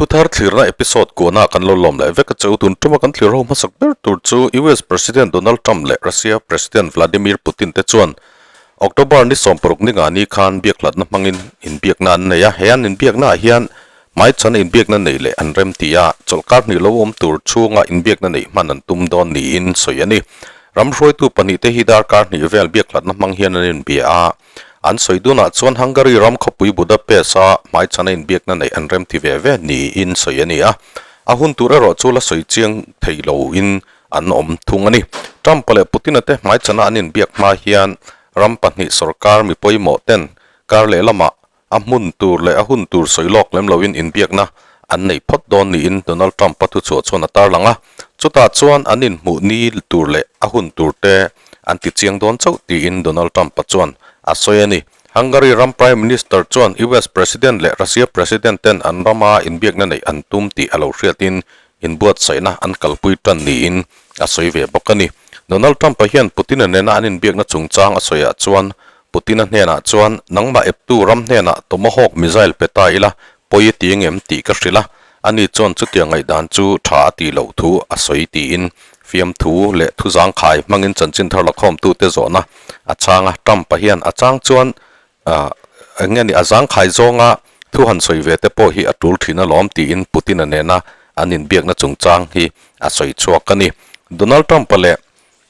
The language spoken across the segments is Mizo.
Thuthar thlirna episode kuana kan lo lawm leh vek a cheu. Tun tuma kan thlir ho hmasak ber tur chu US President Donald Trump leh Russia President Vladimir Putin te chuan October ni 16 ninga ni khan biakhlatna hmangin inbiakna an nei a. He an inbiakna ah hian hmaichhana inbiakna nei leh an rem ti a, chawlhkar hnih lo awm tur chhunga inbiakna neih hman an tum dawn niin sawi a ni. Ram hruaitu pahnih te hi darkar hnih vel biakhlatna hmang hian an inbia a. An sawi dunah chuan Hungary ram khawpui Budapest-a hmaichhana inbiakna neih an remti ve ve niin sawi a ni a, a hun tur erawh chu la sawi chiang thei loin an awm thung a ni. Trump-a leh Putin-a te hmaichhana an inbiak hma hian ram pahnih sorkar mi pawimawh ten kar lehlamah a hmun tur leh a hun tur sawi lawk lem loin inbiakna an nei phawt dawn niin Donald Trump-a thuchhuah chuan a tarlang a, chutah chuan an inhmuh ni tur leh a hun tur te an ti chiang dawn chauh tiin Donald Trump-a chuan a sawi a ni. Hungary ram Prime Minister chuan US President leh Russia President ten an rama inbiakna neih an tum tih a lo hriatin inbuatsaihna an kalpui tan niin a sawi ve bawk a ni. Donald Trump-a hian Putin-a nena an inbiakna chungchang a sawiah chuan Putin-a hnenah chuan nangmah eptu ram hnenah Tomahawk missile pe ta ila pawi a ti engem tih ka hrilh a, ani chuan chutiang ngaihdan chu tha a tih loh thu a sawi tiin fiamthu leh thu zangkhai hmangin chanchin thar lakhawmtute zawhna a chhang a. Trump-a hian a chang chuan eng nge ni a zangkhai zawnga thu han sawi ve te pawh hi a tul thin alawm tiin Putin-a nena an inbiakna chungchang hi a sawi chhuak a ni. Donald Trump-a leh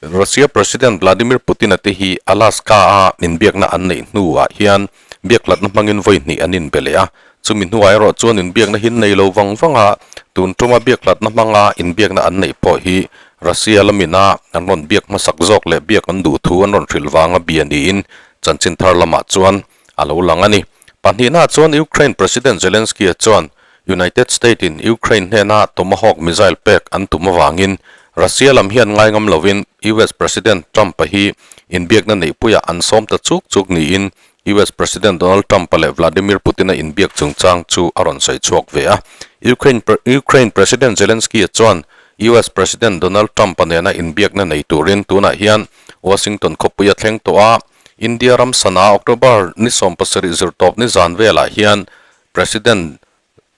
Russia President Vladimir Putin-a te hi Alaska-a inbiakna an neih hnuah hian biakhlatna hmangin vawi hnih an inbe leh a. Chumi hnuah erawh chuan inbiakna hi nei lo vang vang a, tun tuma biakhlatna hmanga inbiakna an neih pawh hi Russia lamina an rawn biak hmasak zawk leh biak an duh thu an rawn hrilh vanga bia niin chanchin thar lamah chuan a lo lang a ni. Pahnihnaah chuan Ukraine President Zelensky-a chuan United State-in Ukraine hnena Tomahawk missile pek an tum avangin Russia lam hian ngaingam lovin US President Trump-a hi inbiakna neihpuiah an sawm ta chuk chuk niin US President Donald Trump-a leh Vladimir Putin-a inbiak chungchang chu a rawn sawi chhuak ve a. Ukraine Ukraine President Zelensky-a chuan US President Donald Trump-a nena inbiakna nei turin tunah hian Washington khawpui a thleng tawh a, India ram sana October ni 17 zirtawp ni zan velah hian President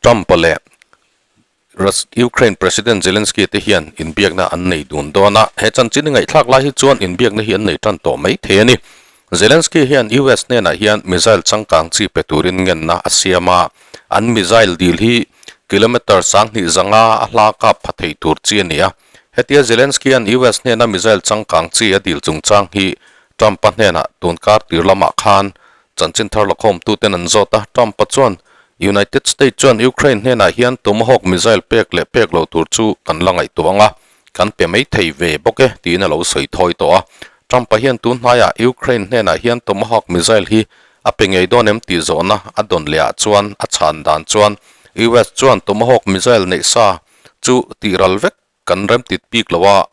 Trump-a leh Ukraine President Zelensky te hian inbiakna an nei dun dawn a, he chanchin i ngaihthlak lai hi chuan inbiakna hi an nei tan tawh mai thei a ni. Zelensky hian US hnenah hian missile changkang chi pe turin ngenna a siam a, an missile dil hi kilometre 2500 a hla kap pha thei tur chi a ni a. Hetia Zelensky-a'n US hnena missile changkang chi a dil chungchang hi Trump-a hnenah tun kar tir lamah khan chanchin thar lakhawmtuten an zawt a, Trump-a chuan United States chuan Ukraine hnenah hian Tomahawk missile pek leh pek loh tur chu kan la ngaihtuah ang a, kan pe mai thei ve bawk e tiin a lo sawi thawi tawh a. Trump-a hian tun hnaiah Ukraine hnenah hian Tomahawk missile hi a pe ngei dawn em tih zawhna a dawn lehah chuan a chhan dan chuan US chuan Tomahawk missile neih sa chu tih ral vek kan remtit bik lo a,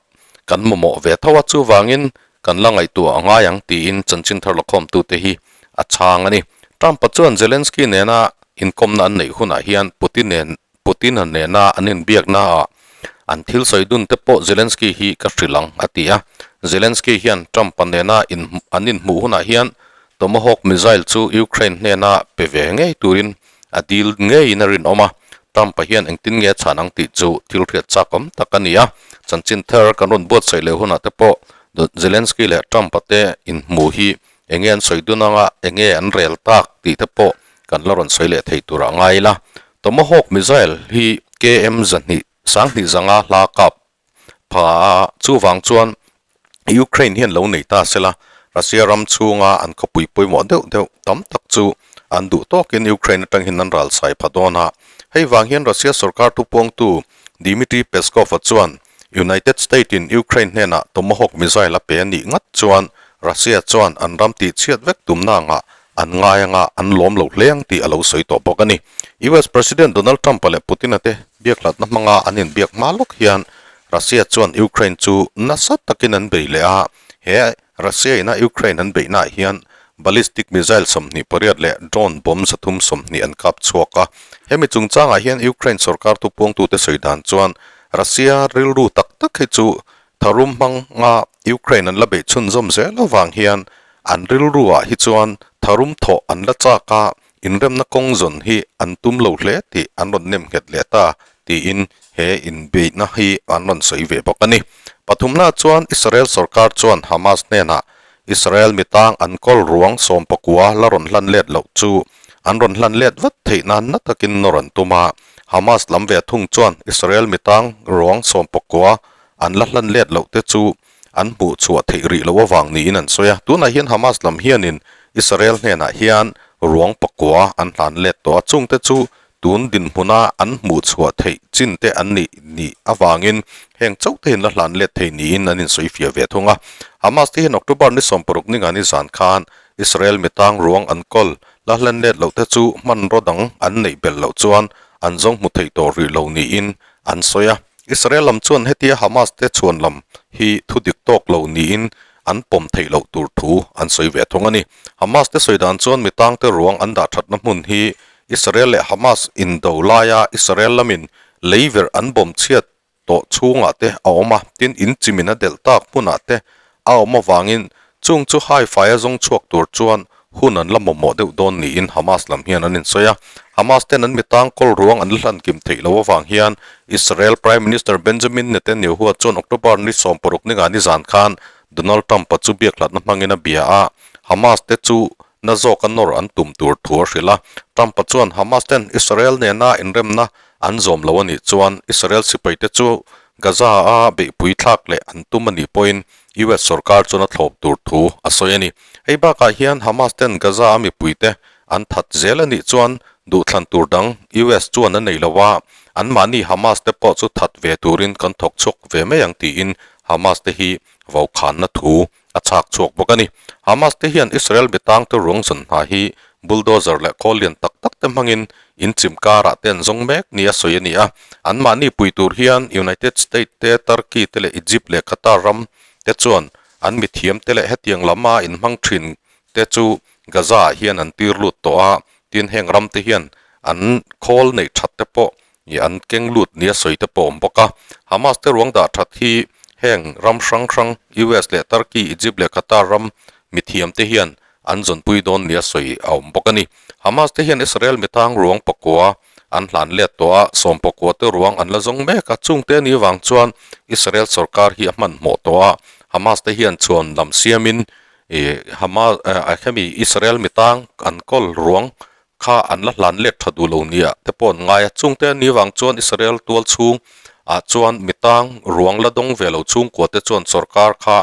kan mamawh ve tho a, chuvangin kan la ngaihtuah a ngai ang tiin chanchin thar lakhawmtute hi a chhang a ni. Trump-a chuan Zelensky nena inkawmna an neih hunah hian Putin nen Putin-a nena an inbiaknaah an thil sawi dun te pawh Zelensky hi ka hrilh ang a ti a. Zelensky hian Trump-a nena an inhmuh hunah hian Tomahawk missile chu Ukraine hnena pe ve ngei turin a dil ngeiin a rinawm a, Trump-a hian engtin nge a chhan ang tih chu thil hriat chak awm tak a ni a. Chanchin thar kan rawn buatsaih leh hunah te pawh Zelensky leh Trump-a te inhmuh hi enge an sawi dun anga enge an rel tak tih te pawh kan la rawn sawi leh thei turah ngai ila. Tomahawk missile hi KM 200 20 zanga hla kap pha a, chuvang chuan Ukraine hian lo nei ta sela, Russia ram chhunga an khawpui pawimawh deuh deuh tam tak chu an duh tawkin Ukraine atang hian an ral sai pha dawn a. Hei vang hian Russia sorkar thupuangtu Dmitry Peskov-a chuan United State-in Ukraine hnenah Tomahawk missile a pe a nih ngat chuan Russia chuan an ram tihchhiat vek tumna angah an ngai anga an lawm lo hle ang tih a lo sawi tawh bawk a ni. US President Donald Trump-a leh Putin-a te biakhlatna hmanga an inbiak hma lawk hian Russia chuan Ukraine chu nasa takin an bei leh a, he Russia ina Ukraine an beihnaah hian ballistic missile 28 leh drone bomb 320 an kap chhuak a. Hemi chungchangah hian Ukraine sorkar thupuangtute sawi dan chuan Russia rilru tak tak hi chu tharum hmanga Ukraine an la beih chhunzawm zel avang hian an rilruah hi chuan tharum thawh an la chak a, inremna kawng zawn hi an tum lo hle tih an rawn nem nghet leh ta tiin he inbeihna hi an rawn sawi ve bawk a ni. Pathumna chuan Israel sorkar chuan Hamas hnenah Israel mitang an kawl ruang 19 la rawn hlan let loh chu an rawn hlan let vat theih nan na takin nawr an tum a. Hamas lam ve thung chuan Israel mitang ruang 19 an la hlan let loh te chu an hmuh chhuah theih rih loh avang niin an sawi a. Tunah hian Hamas lam hianin Israel hnenah hian ruang pakua an hlan let tawh a, chungte chu tun dinhmuna an hmuh chhuah theih chin te an nih nih avangin heng chauh te hian la hlan let thei niin an insawi fiah ve thung a. Hamas te hian October ni 60 ninga ni zan khan Israel mitang ruang an kawl la hlan let loh te chu hmanraw dang an neih belh loh chuan an zawng hmu thei tawh rih lo niin an sawi a. Israel lam chuan hetia Hamas te chhuan lam hi thu dik tawk lo niin an pawm theih loh tur thu an sawi ve thung a ni. Hamas te sawi dan chuan mitang te ruang an dah thatna hmun hi Israel leh Hamas indo laia Israel lamin leiverh an bawm chhiat tawh chhungah te a awm a, tin in chimin a delh tak hmunah te a awm avangin chung chu haifai a zawng chhuak tur chuan hun an la mawhmawh deuh dawn niin Hamas lam hian an insawi a. Hamas ten an mitang kawl ruang an la hlan kim theih loh avang hian Israel Prime Minister Benjamin Netanyahu chuan October ni 16 ninga nizan khan Donald Trump-a chu biakhlatna hmangin a bia a, Hamas te chu na zawka nawr an tum tur thu a hrilh a. Trump-a chuan Hamas ten Israel nena inremna an zawm lo a nih chuan Israel sipaite chu Gaza-a beihpui thlak leh an tum a nih pawhin US sorkar chuan a thlawp tur thu a sawi a ni. Hei bakah hian Hamas ten Gaza-a mipuite an that zel a nih chuan duhthlan tur dang US chuan a nei lo a, anmahni Hamas te pawh chu that ve turin kan thawk chhuak ve mai ang tiin Hamas te hi vokhanna thu a chhak chhuak bawk a ni. Hamas te hian Israel mitangte ruang zawn hna hi bulldozer leh khawl lian tak tak te hmangin in chim karah te an zawng mek nia sawi a ni a. Anmahni pui tur hian United State te, Turkey te leh Egypt leh Qatar ram te chuan an mithiam te leh hetiang lama inhmang thin te chu Gaza ah hian an tir lut tawh a, tin heng ram te hian an khawl neih that te pawh ih an keng lut nia sawi te pawh a awm bawk a. Hamas te ruang dah that hi heng ram hrang hrang US leh Turkey, Egypt leh Qatar ram mithiam te hian an zawnpui dawn nia sawi a awm bawk a ni. Hamas te hian Israel mitang ruang pakua an hlan let tawh a, 19 te ruang an la zawng mek a, chungte ni vang chuan Israel sorkar hi a hmanhmawh tawh a, Hamas te hian chhuan lam siamin ih Hamas hemi Israel mitang an kawl ruang kha an la hlan let tha duh lo nia te pawh an ngai a, chungte ni vang chuan Israel tual chhung ah chuan mitang ruang la dawng ve lo chhungkua te chuan sorkar kha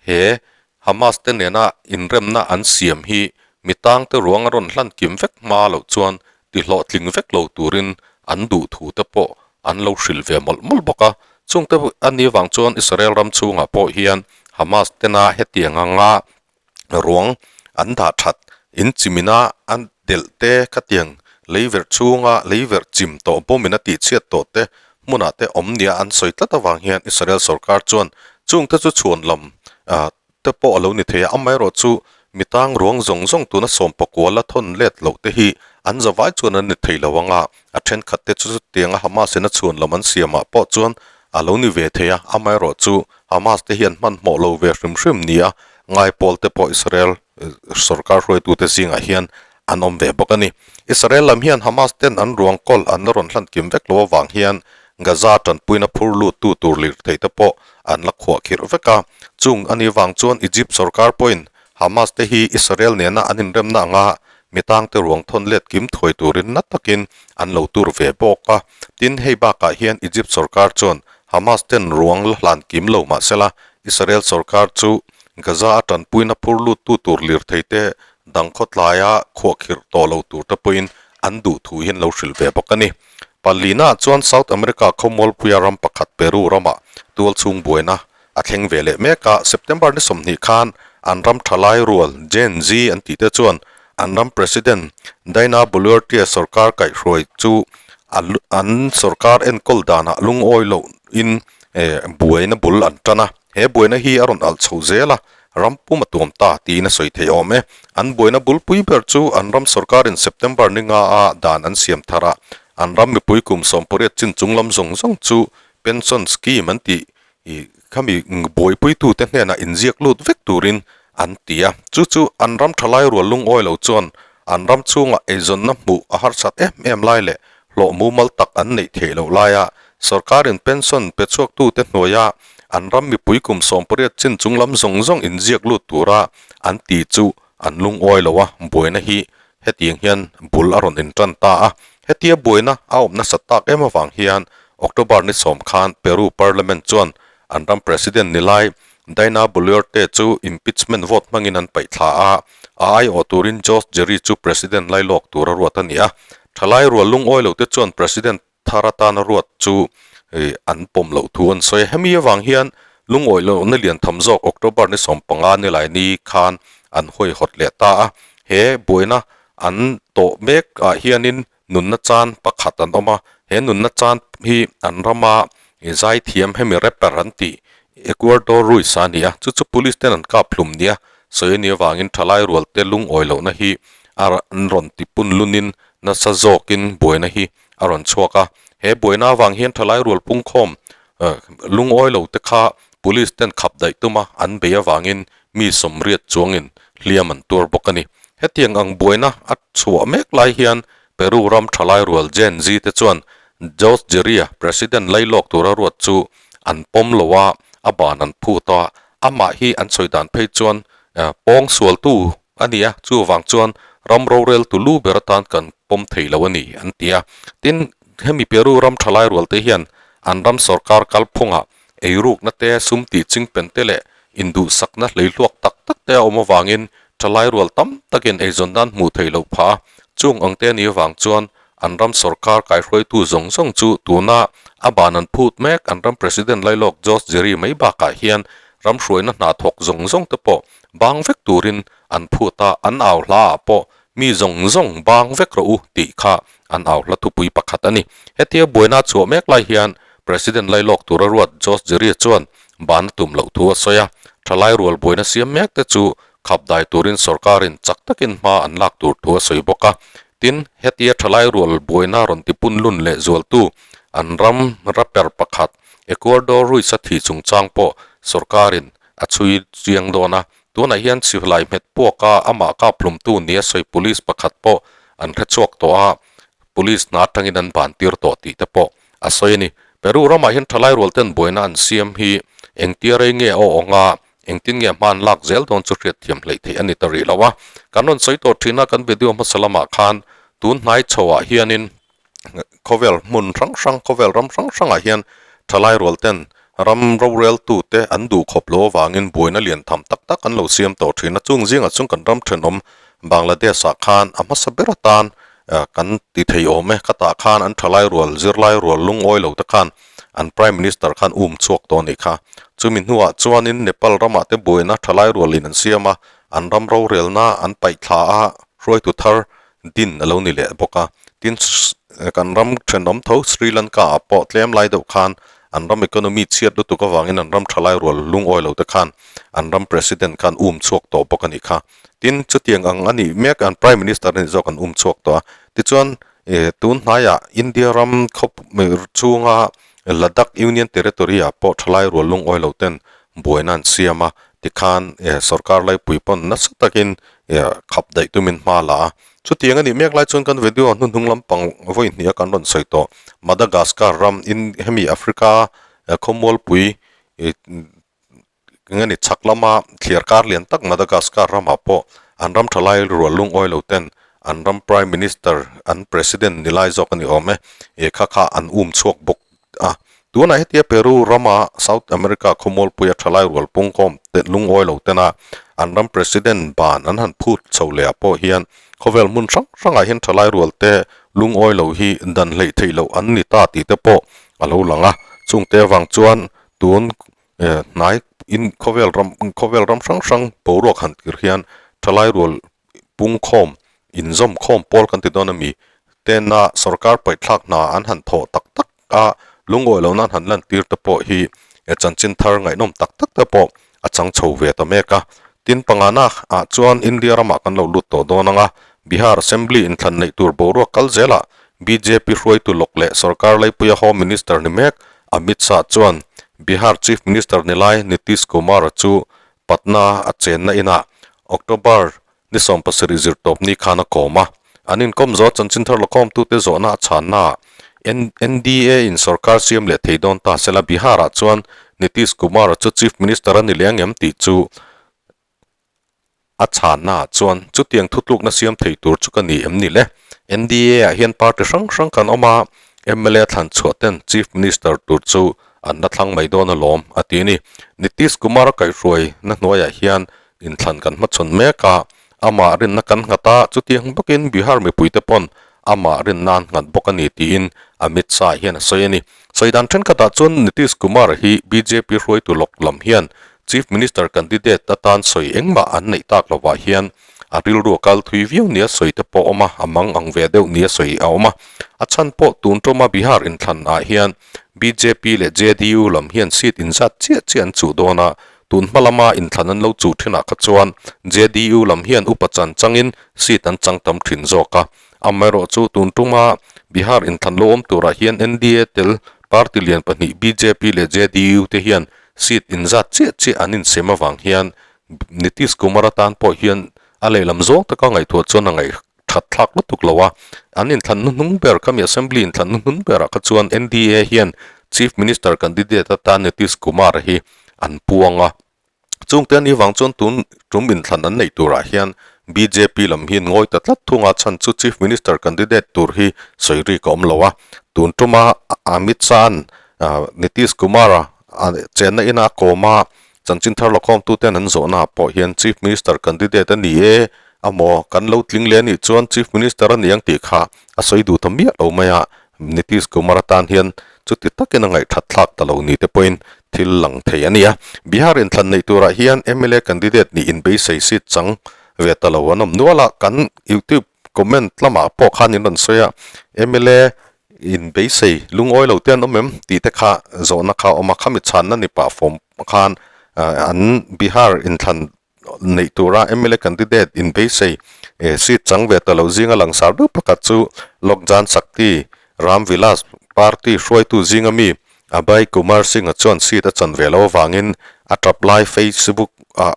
he Hamas te nena inremna an siam hi mitang te ruang a rawn hlan kim vek hma loh chuan ti hlawhtling vek lo turin an duh thu te pawh an lo hrilh ve mawlh mawlh bawk a, chungte a ni vang chuan Israel ram chhungah pawh hian Hamas tena hetiang anga ruang an dah that in chimina a delh te khatiang leiverh chhunga leiverh chim tawh bawmin a tihchhiat tawh te hmunah te awm nia an sawi tlat avang hian Israel sorkar chuan chungte chu chhuan lam ah te pawh a lo ni thei a, amaherawh chu mitang ruang zawng zawng tuna 19 la thawn let loh te hi an zavai chuan an ni thei lo ang a, a thenkhat te chu chutianga Hamas in a chhuan lam an siamah pawh chuan a lo ni ve thei a, amaherawh chu Hamas te hian hmanhmawh lo ve hrim hrim nia ngai pawl te pawh Israel sorkar hruaitute zingah hian an awm ve bawk a ni. Israel lam hian Hamas ten an ruang kawl an la rawn hlan kim vek lo avang hian Gaza tanpuina phur lut tu tur lirthei te pawh an la khuah khirh vek a. Chung a nih vang chuan Egypt sorkar pawhin Hamas te hi Israel nena an inremna anga mitangte ruang thawn let kim thuai turin na takin an lo tur ve bawk a. Tin, hei bakah hian Egypt sorkar chuan Hamas ten ruang la hlan kim lo mahsela Israel sorkar chu Gaza a tanpuina phur lut tu tur lirthei te dang khawtlaia khuahkhirh tawh lo tur te pawhin an duh thu hian lo hrilh ve bawk a ni. Palina chuan South America khawmualpuia ram pakhat Peru ramah tualchhung buaina a thleng ve leh mek a, September ni 20 khan an ram thalai rual Gen Z an tih te chuan an ram President Dina Boluarte sorkar kaihhruai chu an sorkar enkawl danah lungawi loh in buaina bul an tan a, he buaina hi a rawn alh chho zel a, ram pum a tuam ta tiin a sawi thei awm e. An buaina bulpui ber chu an ram sorkarin September ni nga a dan an siam thar a, an ram mipui kum 18 chin chung lam zawng zawng chu pension scheme an tih Ih, khami buaipuitute hnenah inziak lut vek turin an ti a, chu chu an ram thalai rual lungawi lo chuan An ram chhungah eizawnna hmuh a harsat em em lai leh hlawh mumal tak an neih theih loh laia sorkarin pension pe chhuaktute hnuaia an ram mipui kum 18 chin chunglam zawng zawng inziak lut tura an ti chu an lungawi lo a, buaina hi hetiang hian bul a rawn intan ta a. Hetia buaina a awm nasat tak em avang hian October ni sawm khan Peru Parliament chuan an ram President ni lai Dina Boluarte chu impeachment vote hmangin an paih thla a, a aiawh turin Jose Jeri chu President lai lawk tur a ruat a ni a. Thalai rual lungawi lote chuan President thar atana ruat chu an pawm loh thu an sawi a. Hemi avang hian lungawi lohna lian tham zawk October ni 15 ni lai ni khan an hawihawt leh ta a. He buaina an tawh mek ah hianin nunna chan pakhat an awm a, he nunna chan hi an rama zaithiam hemi rapper an tih Ecuardo Ruiz a ni a, chu chu police ten an kap hlum nia sawi a nih avangin thalai rual te lungawi lohna hi a rawn ti pun lunin nasa zawkin buaina hi a rawn chhuak a, he buaina avang hian thalai rual pungkhawm lungawi lo te kha police ten khap daih tum a an bei avangin mi 80 chuangin hliam an tuar bawk a ni. Hetiang ang buaina a chhuah mek lai hian Peru ram thalai rual Gen Z te chuan Jose Jeria President lailawk tura ruat chu an pawm lo a, a ban an phut a, amah hi an sawi dan phei chuan pawng sualtu a ni a, chuvang chuan ram rorel tu lu ber atan kan pawm thei lo a ni an ti a. Tin, hemi Peru ram thalai rual te hian an ram sorkar kalphungah Eirukna te, sum tih chingpen te leh induhsakna hleihluak tak tak te a awm avangin thalai rual tam takin eizawn nan hmuh theih loh phah a, chung ang te a nih avang chuan an ram sorkar kaihruaitu zawng zawng chu tuna a ban an phut mek an ram President lailawk Jose Jeri mai bakah hian ram hruaina hna thawk zawng zawng te pawh bang vek turin an phut a, an au hla ah pawh mi zawng zawng bang vek rawh u tih kha an au hla thupui pakhat a ni. Hetia buaina chhuah mek lai hian President lailawk tura ruat Jose Jeria chuan ban a tum loh thu a sawi a, thalai rual buaina siam mek te chu khap dai turin sorkarin chak takin hma an lak tur thu a sawi bawk a. Tin, hetia thalai rual buaina rawn ti pun lun leh zualtu an ram rapper pakhat Ecuardo Ruiz a thi chungchang pawh sorkarin a chhui chiang dawn a, tunah hian sihlai hmet puaka amah kaphlumtu nia sawi police pakhat pawh an hrechhuak tawh a, police hna atangin an ban tir tawh tih te pawh a sawi a ni. Peru ramah hian thalai rual ten buaina an siam hi engtia rei nge a awng a, engtin nge hman lak zel dawn chu hriat thiam hleih theih a ni ta rih lo a. Kan rawn sawi tawh thin a, kan video hmasa lamah khan tun hnai chhoah hianin khawvel hmun hrang hrang, khawvel ram hrang hrangah hian thalai rual ten ram roreltute an duh khawp lo avangin buaina lian tham tak tak an lo siam tawh thin a. Chung zingah chuan kan ram thenawm Bangladesh-ah khan a hmasa ber atan Kan ti thei awm e, ka tah khan an thalai rual, zirlai rual lungawi lo te khan an Prime Minister khan um chhuak tawh a nih kha. Chumi hnuah chuanin Nepal ramah te buaina thalai rualin an siam a, an ram rorelna an paih thla a, hruaitu thar din a lo ni leh bawk a. Tin, kan ram thenawm tho Sri Lanka ah pawh tlem lai deuh khan an ram economy chhiat lutuk avangin an ram thalai rual lungawi lo te khan an ram President khan um chhuak tawh bawk a nih kha. Tin, chutiang ang a nih mek an Prime Minister a nih zawk an um chhuak tawh a. Tichuan, tun hnaiah India ram khawp chhunga Ladakh Union Territory ah pawh thalai rual lungawi lo ten buaina an siam a, tikhan sorkar laipui pawn nasa takin khap daih tumin hma la a. Chutiang a nih mek lai chuan kan video hnuhnung lampang vawi hnih a kan rawn sawi tawh Madagascar ram in hemi Africa khawmualpui Eng a ni chhak lama thliar kar lian tak Madagascar ramah pawh an ram thalai rual lungawi lo ten an ram Prime Minister an President ni lai zawk a ni awm e, e kha kha an um chhuak bawk a. Tunah hetia Peru rama South America khawmualpuia thalai rual pungkhawm te lungawi lo tena an ram President ban an han phut chho leh ah pawh hian khawvel hmun hrang hrangah hian thalai rual te lungawi lo hi dan hleih theih loh an ni ta tih te pawh a lo lang a. Chungte avang chuan tun Hnai in khawvel ram khawvel ram hrang hrang boruak han tir hian thalai rual pungkhawm inzawm khawm pawl kan ti dawn a mi tena sorkar paihthlak hna an han thawh tak tak a lungawi lohna an han lan tir te pawh hi chanchin thar ngaihnawm tak tak te pawh a chang chho ve ta mek a. Tin pangana ah chuan India ramah kan lo lut tawh dawn ang a, Bihar Assembly inthlan neih tur boruak kal zelah bjp hruaitu lawk leh sorkar laipuia Home Minister ni mek Amit Shah chuan Bihar Chief Minister ni lai Nitish Kumar-a chu Patna a chenna inah October. Ni 70 zirtawp ni khan a kawm a. An inkawm zawh chanchin thar lawkawmtute zawhna a chhannaah NDA in sorkar siam leh thei dawn ta sela Bihar-ah chuan Nitish Kumar-a chu Chief Minister a ni leh ang em tih chu a chhannaah chuan chutiang thutlukna siam thei tur chu ka ni em ni le? NDA-ah hian party hrang hrang kan awm a, mla thlan chhuah ten Chief Minister tur chu an la thlang mai dawn alawm a ti a ni. Nitish Kumar-a kaihhruai na hnuaiah hian Inthlan kan hmachhawn mek a, amah rinna kan nghat a, chutiang bawkin Bihar mipuite pawn amah rinna an nghat bawk a ni tiin Amit Shah hian a sawi a ni. Sawi dan thenkhatah chuan Nitish Kumar hi bjp hruaitu lawk lam hian Chief Minister candidate atan sawi engmah an neih tak lovah hian a rilru a kal thui viau nia sawi te pawh a awm a, a mang ang ve deuh nia sawi a awm a. A chhan pawh tun tawma Bihar inthlan ah hian bjp leh JDU lam hian seat inzat chiah chiah an chuh dawn a, Tun hma lama inthlan an lo chuh thinah kha chuan JDU lam hian upa chan changin seat an chang tam thin zawk a. Amaherawhchu tun tuma Bihar inthlan lo awm turah hian NDA tel party lian pahnih bjp leh JDU te hian seat inzat chiah chiah an insem avang hian Nitish Kumar atan pawh hian a lehlam zawng taka ngaihtuah chuan a ngaih that thlak lutuk lo a. An inthlan hnuhnung ber khami Assembly inthlan hnuhnung berah kha chuan NDA hian Chief Minister candidate atan Nitish Kumar hi an puang a. Chungte a nih vang chuan tun tum inthlan an neih turah hian bjp lam hi ngawi ta tlat thung a, chhan chu Chief Minister candidate tur hi sawi rik a awm lo a. Tun tuma Amit Shah-a'n Nitish Kumar-a chenna ina a kawm a, Chanchin thar lawkhawmtuten an zawhnaah pawh hian Chief Minister candidate a ni e amaw kan lo tling leh a nih chuan Chief Minister a ni ang tih kha a sawi duh ta miah lo mai a, Nitish Kumar atan hian chuti takin a ngaihthat thlak ta lo ni te pawhin thil lang thei a ni a. Bihar inthlan neih turah hian mla candidate nih inbeisei seat chang ve ta lo an awm nual a, kan YouTube comment lamah pawh khan in rawn sawi a, mla In beisei lungawi lo te an awm em tih te kha zawhna kha a awm a, khami chhanna ni pah fawm khan an Bihar inthlan neih tura mla candidate in beisei seat chang ve ta lo zinga langsar deuh pakhat chu Lok Jan Shakti Ram Vilas party hruaitu zinga mi Abhay Kumar Singh-a chuan seat a chan ve lo avangin a tap lai Facebook ah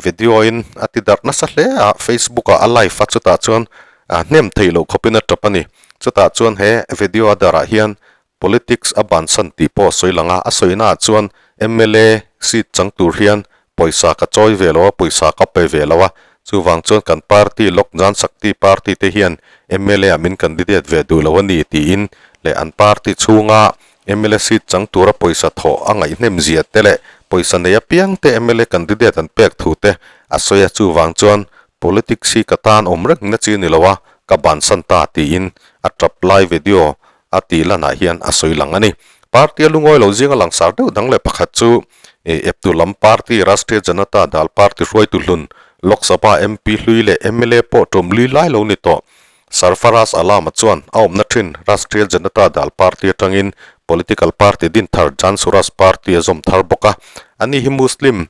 video in a ti darh nasa hle a, Facebook ah a live a chutah chuan hnem theih loh khawpin a tap a ni. Chutah chuan he video a darah hian politics a bansan tih pawh a sawi lang a, a sawina ah chuan mla seat chang tur hian pawisa ka chawi ve lo a, pawisa ka pe ve lo a, chuvang chuan kan party Lok Jan Shakti party te hian mla ah min candidate ve duh lo a ni tiin leh an party chhunga mla seat chang tura pawisa thawh a ngaihnem zia te leh pawisa nei apiang te mla candidate an pek thu te a sawi a, chuvang chuan politics hi ka tan awm reng na chi ni lo a, ka bansan ta tiin a tap lai video a tih lanah hian a sawi lang a ni. Party a lungawi lo zinga langsar deuh dang leh pakhat chu eptu lam party Rashtriya Janata Dal party hruaitu hlun Lok Sabha MP hlui leh mla pawh tum lui lai lo ni tawh Sarfaraz Alam-a chuan a awmna thin Rashtriya Janata Dal party atangin political party din thar Jan Suraaj party a zawm thar bawk a. Ani hi Muslim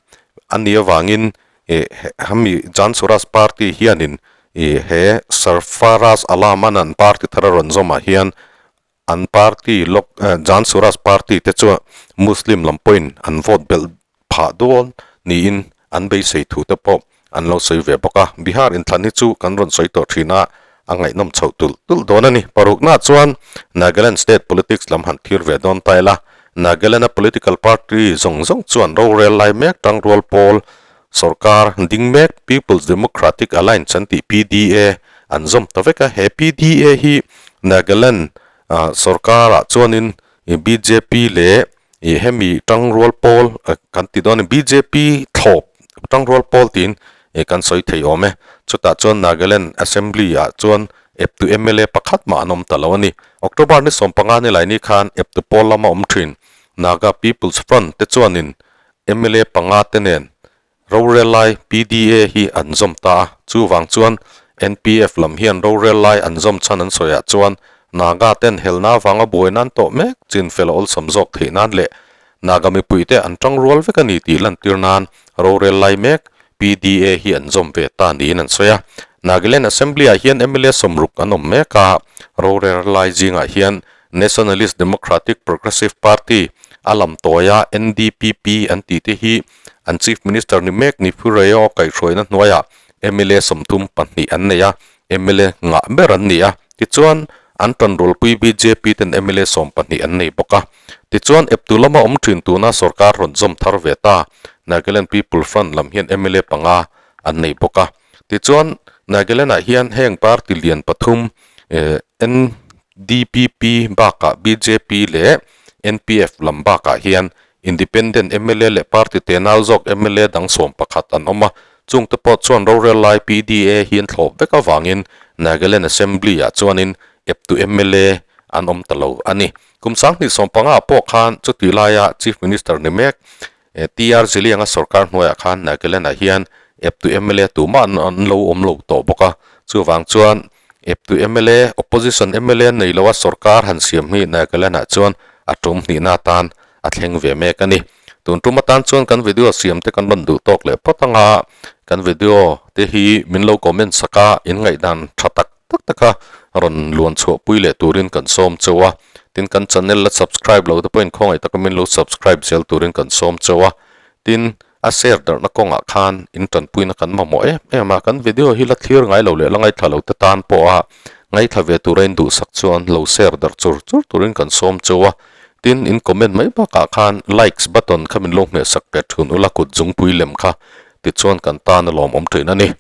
a nih avangin hemi Jan Suraaj party hianin he Sarfaraz Alam-a'n an party thar a rawn zawmah hian an party Lok Jan Suraaj party te chu Muslim lam pawhin an vote belh phah dawn niin an beisei thu te pawh an lo sawi ve bawk a. Bihar inthlan hi chu kan rawn sawi tawh thin a, a ngaihnawm chhoh tulh tulh dawn a ni. Paruknaah chuan Nagaland state politics lam han thlir ve dawn ta ila, Nagaland-a political party zawng zawng chuan rorel lai mek tangrual pawl sorkar ding mek People's Democratic Alliance an tih PDA an zawm ta vek a. He PDA hi Nagaland sorkarah chuanin bjp leh Ih hemi tangrual pawl kan ti dawn a ni bjp thlawp tangrual pawl tiin ih kan sawi thei awm e. Chutah chuan Nagaland Assembly ah chuan eptu mla pakhat mah an awm ta lo a ni. October ni 15 ni laini khan eptu pawl lama awm thin Naga People's Front te chuanin mla panga te nen Rorel lai PDA hi an zawm ta a, chuvang chuan NPF lam hian rorel lai an zawm chhan an sawiah chuan Naga ten helna avanga buai nan tawh mek chin fel a awlsam zawk theih nan leh Naga mipuite an tang rual vek a ni tih lantir nan rorel lai mek PDA hi an zawm ve ta niin an sawi a. Nagaland Assembly ah hian mla 60 an awm mek a, rorel lai zingah hian Nationalist Democratic Progressive Party a lam tawia NDPP an tih te hi an Chief Minister ni mek Niphu Reo kaihhruaina hnuaiah mla 32 an nei a, mla ngah ber an ni a. Tichuan, an tanrualpui bjp ten mla 12 an nei bawk a. Tichuan, eptu lama awm thin tuna sorkar rawn zawm thar ve ta Nagaland People Front lam hian mla panga an nei bawk a. Tichuan, Nagaland-ah hian heng party lian pathum NDPP bakah bjp leh NPF lam bakah hian Independent mla leh party tenau zawk mla dang 11 an awm a, chungte pawh chuan rorel lai PDA hi an thlawp vek avangin Nagaland Assembly-ah chuanin eptu mla an awm ta lo a ni. Kum 2015 ah pawh khan chutih laia Chief Minister ni mek TR Zilianga sorkar hnuaiah khan Nagaland-ah hian eptu mla tumah an lo awm lo tawh bawk a, chuvang chuan Eptu mla, Opposition mla nei loa sorkar han siam hi Nagaland-ah chuan a tum hnihna atan a thleng ve mek a ni. Tun tum atan chuan kan video siam te kan rawn duh tawk leh phawt anga kan video te hi min lo comment sak a, in ngaihdan tha tak tak taka rawn luan chhuah pui leh turin kan sawm cheu a. Tin, kan channel la subscribe lo te pawhin khawngaih taka min lo subscribe zel turin kan sawm cheu a. Tin, A share darhna kawngah khan in tanpuina kan mamawh em em a, kan video hi la thlir ngai lo leh la ngaithla lo te tan pawha ngaithla ve tura in duhsak chuan lo share darh chur chur turin kan sawm cheu a, tin in comment mai bakah khan likes button kha min lo hmehsak pe thun ula kut zungpui lem kha tichuan kan tan a lawmawm thin a ni.